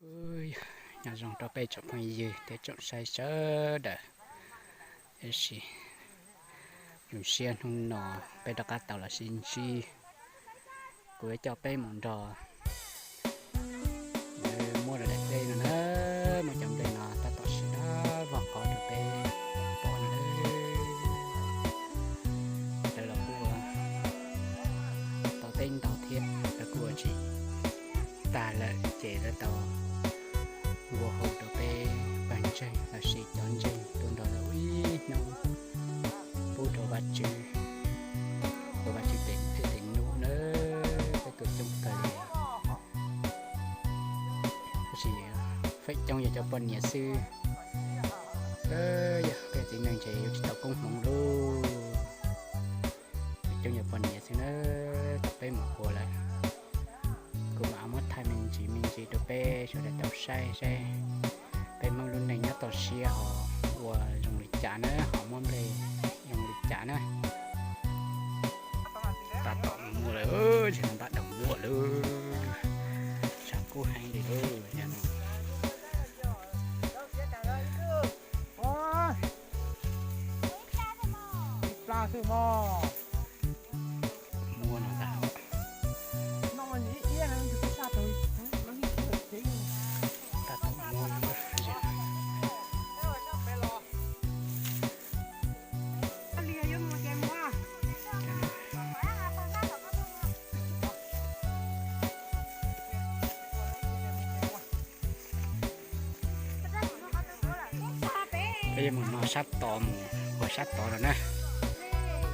Ub, nyob zoo rau peb tsoom phooj ywg thiab tsoom saib sawv daws. Tab sis zoo siab hnub no peb rov qab tau los sib ntsib. Kuv yuav coj peb mus nrog lawv muab daim nplej no na, muab cov nplej no tab tom siav vog qhov rau peb pom no. Lawv los kuj ua tau teb ntau thiab, lawv kuj ua tsis tag lawm ces lawv tau nqua hu rau peb pawg ntseeg los sis cov ntseeg tuaj nrog lawv ua ib hnub pub rau Vajtswv, rau Vajtswv tes tej tes num na. Peb tuaj coob kawg li, tab sis feem coob yog cov poj niam xwb. Yog peb txiv neej ces yuav tsis tau koob hmoov lauj. Feem coob yog poj niam xwb na. Thaum peb mus ua lawm, kuv mam muab thaij me ntsis me ntsis rau peb sawv daws tau saib saib peb Hmoob lub neej nyob toj siab ho ua zoo li cas na, ho muab nplej zoo li cas na. Tab tom muaj lawm, tsis npaj dog muaj lawm, tshav kub heev li lawm. Ib plab xwb mog. Muaj no ntag. Tab tom muaj no. Peb yuav mus no sab tod, mus ua sab tod no na.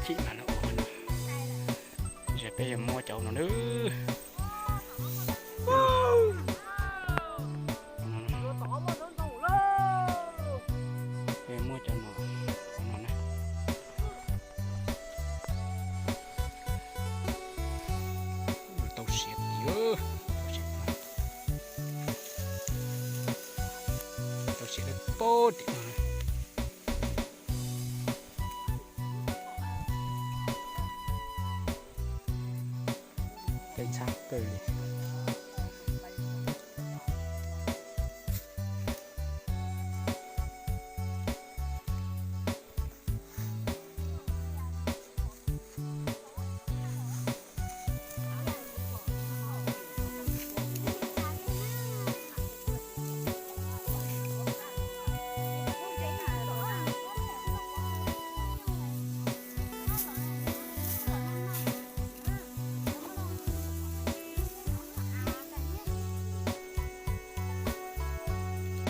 Chim mam los ua no. Peb yuav muab cov no na. Peb yuav muab cov no, cov no na. Tau siav tiag, tau siav pob tim no. Tej ntxhab kawg li.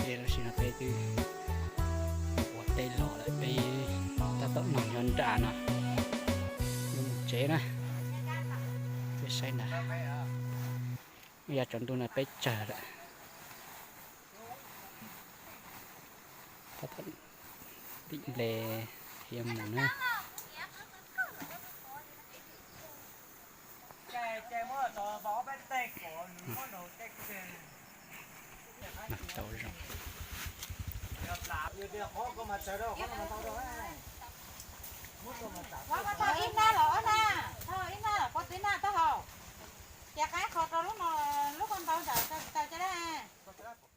Ces tam sim no peb twb ua teb los lawm, peb tab tom noj nyob nram no, yuav mus tsev na. Peb saib na, yav tsaus ntuj no peb tsawg lawm. Tab tom ntim nplej yuav mus na. Ib nab los ob nab, ib nab los pov txiv nab taub hau, ces qaib qho rau lub no, lub ko ntau ntsam taws caj dab.